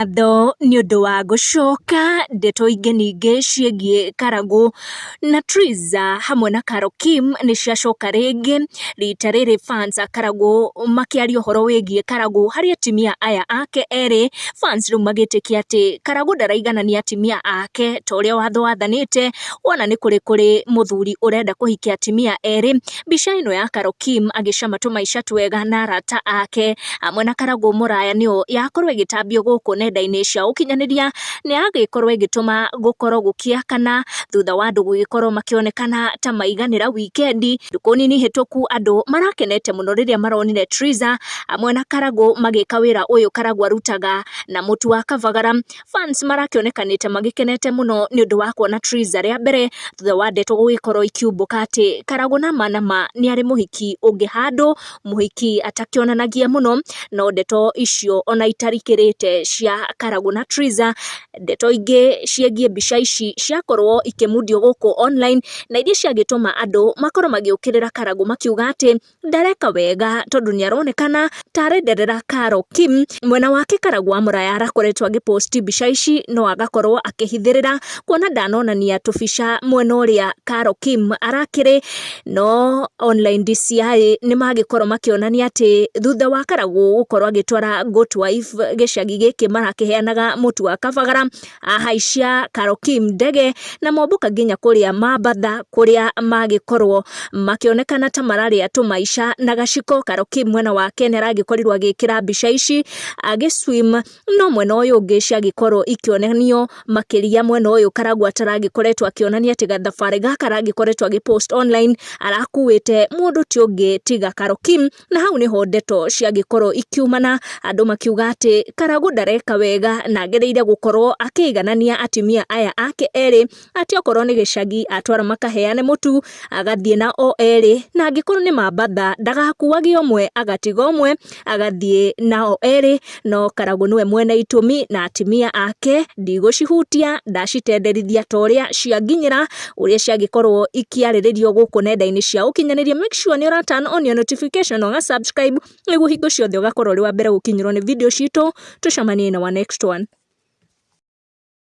Ngatho nĩ ũndũ wa gũcoka ndeto ingĩ ningĩ ciĩgiĩ Karagũ na Triza hamwe na Carol Kim nĩ ciacoka rĩngĩ. Rita rĩrĩ fans a Karagũ makĩaria ũhoro wĩgiĩ Karagũ harĩ atumia aya ake erĩ. Fans rĩu magĩtĩkia atĩ Karagũ ndaraiganania atumia ake ta ũrĩa watho wathanĩte, wona nĩ kũrĩ kũrĩ mũthuri ũrenda kũhikia atumia erĩ. Mbica ĩno ya Carol Kim agĩcama tũmaica twega na arata ake hamwe na Karagũ Mũraya nĩyo yakorwo ĩgĩtambio gũkũ nenda-inĩ cia ũkinyanĩria, na yagĩkorwo ĩgĩtũma gũkorwo gũkĩakana thutha wa andũ gũgĩkorwo makĩonekana ta maiganĩra wikendi. Thikũ nini hĩtũku andũ marakenete mũno rĩrĩa maronire Triza hamwe na Karagũ magĩka wĩra ũyũ Karagũ arutaga na mũtu wa kabagara. Fans marakĩonekanĩte magĩkenete mũno nĩ ũndũ wa kuona Triza rĩa mbere thutha wa ndeto gũgĩkorwo ikiumbũka atĩ Karagũ nama nama nĩ arĩ mũhiki ũngĩ handũ, mũhiki atakĩonanagia mũno, no ndeto icio ona itarikĩrĩte cia Karagũ na Triza, ndeto ingĩ ciĩgiĩ mbica ici ciakorwo ikĩmundio gũkũ online na iria ciagĩtũma andũ makorwo magĩũkĩrĩra Karagũ makiuga atĩ ndareka wega tondũ nĩ aronekana ta arenderera Carol Kim. Mwena wake Karagũ wa Mũraya arakoretwo agĩposti mbica ici no agakorwo akĩhithĩrĩra kuona ndanonania tũbica mwena ũrĩa Carol Kim arakĩrĩ, no online DCI nĩ magĩkorwo makĩonania atĩ thutha wa Karagũ gũkorwo agĩtwara good wife gĩcagi gĩkĩ marakĩheanaga mũtu wa kabagara, ahaicia Carol Kim ndege na mombũka nginya kũrĩa Mambatha kũrĩa magĩkorwo makĩonekana ta mararĩa tũmaica na gaciko. Carol Kim mwena wake nĩ aragĩkorirwo agĩkĩra mbica ici agĩ swim, no mwena ũyũ ũngĩ ciagĩkorwo ikĩonanio makĩria mwena ũyũ Karangũ ataragĩkoretwo akĩonania atĩ gathabarĩ gaka aragĩkoretwo agĩ post online arakuĩte mũndũ ti ũngĩ tiga Carol Kim. Na hau niho ndeto ciagĩkorwo ikiumana, andũ makiuga atĩ Karagũ ndareka wega na agĩrĩire gũkorwo akĩiganania atumia aya ake erĩ, atĩ okorwo nĩ gĩcagi atwara makaheane mũtu agathiĩ na o erĩ, na angĩkorwo nĩ mambatha ndagakuage ũmwe agatiga ũmwe agathiĩ nao erĩ. No Karagũ nĩwe mwene itũmi na atumia ake ndigũcihutia, ndacitenderithia ta ũrĩa cianginyĩra, ũrĩa ciagĩkorwo ikĩarĩrĩrio gũkũ nenda-inĩ cia ũkinyanĩria. Make sure nĩ ũra turn on your notification na ũga subscribe nĩguo hingo ciothe ũgakorwo ũrĩ wa mbere gũkinyĩrwo nĩ video citũ. Tũcemanie in our next one.